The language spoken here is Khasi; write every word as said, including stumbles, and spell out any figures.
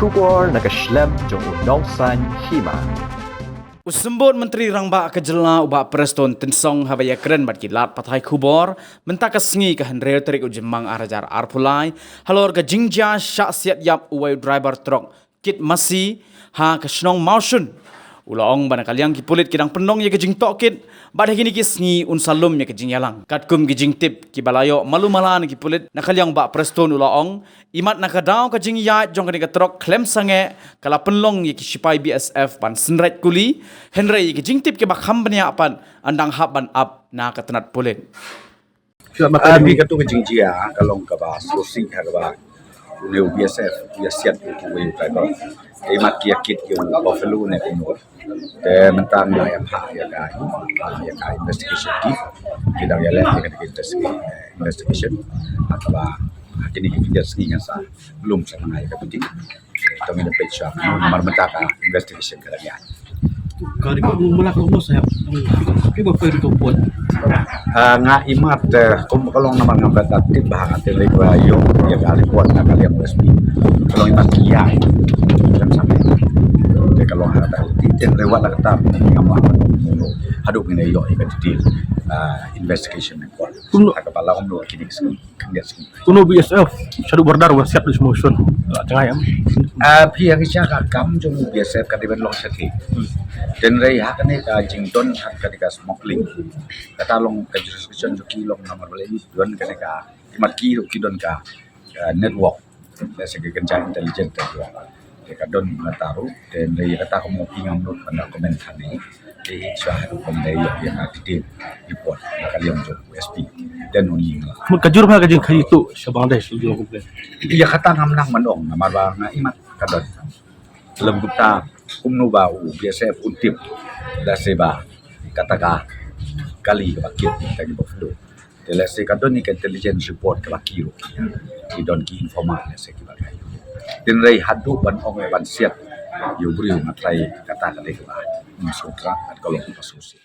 Khubor na ka shlem jong u Nongsaiñ Hima. U Symbud Myntri Rangbah ka jylla u Bah Prestone Tynsong haba ïakren bad ki lad pathai khubor mynta ka sngi ka hynriew tarik u Jymmang ar hajar arphew lai halor ka jingjia shah siat ïap uwei u driver trok kit masi ha ka shnong Mawshun. U la ong ba na ka liang ki pulit ki dang pynlong ïa ka jingtohkit bad ha kine ki sngi un sa lum ïa ka jingïalang. Katkum ki jingtip kiba la ïoh malu mala na ki pulit, na ka liang Bah Prestone u la ong, imat na ka daw ka jingïaid jong kane ka trok khlem sangeh ka la pynlong ïa ki shipai B S F ban synreit kuli, hynrei ïa ki jingtip kiba kham bniah pat yn dang hap ban ap na ka tnat pulit. Shuwa ma ka Em, mi katu ka jingjia ka long kaba sngewsih ha kaba une u B S F u ïa siat ïa uwei u driver. Te imat ki ïa kit ïa u Buffalo ne kumno. Te mynta nga ïa phah ïa ka, phah ïa ka investigation team. Ki dang ïa leh ïa ka investi-, investigation. Ha kaba ha kine ki khyndiat sngi ngan sa lum sa tang ïa ka video. Tang ïa peit shuwa namar mynta ka investigation ka dang ïa. Ka report mula ka umno sahab. Ki ba poi report. Ah, nga imat, eh, kum ka long namar ngam pat tip ba ha ka tip ba ïoh ïa ka report na ka liang U S P. Ka long imat ki ïa. Kan sampai. Te ka long ha ka tip tin lewat la ka tap ngam lah. Haduh ngin ïoh ïa ka detail, ah, investigation report. Kumno? Ha ka ba la umno kini. Kumno B S F shaduh border ba siat da Mawshun? Tengah em. Ah, phi ha ki sha ka kam jong B S F ka dei ban long shathie. Hynrei ha kane ka jingdon ha kane ka smuggling. Kata long ka jurisdiction jong ki long namar ba la don kane ka, ki mat ki ruh ki don ka, ah, network. Lehse ki kynja intelligence ka juh. Te ka don kata ruh, te hynrei kata ka mo ki ngam lut ban da comment hangne. Te shuwa haduh ban da ïoh ïa ka detail report na ka liang jong U S P. Then only nga. Mut ka jur ba ka jingkhaii tu sha Bangladesh u jur kumne. Ïa kata ngam nang ban ong namar ba nga imat ka don. Lem kumta kumno ba u B S F un tip lehse ba kata ka kali kaba kit ta ki ba flu. Te lehse ka don ïa ka intelligence report kaba ki ruh. Ki don ki informer lehse kiba kai. Hynrei haduh ban ong ban siat ïa u briew nga trai kata ka dei kaba. Ym sngewthuh kat ka long kaba sngewsih.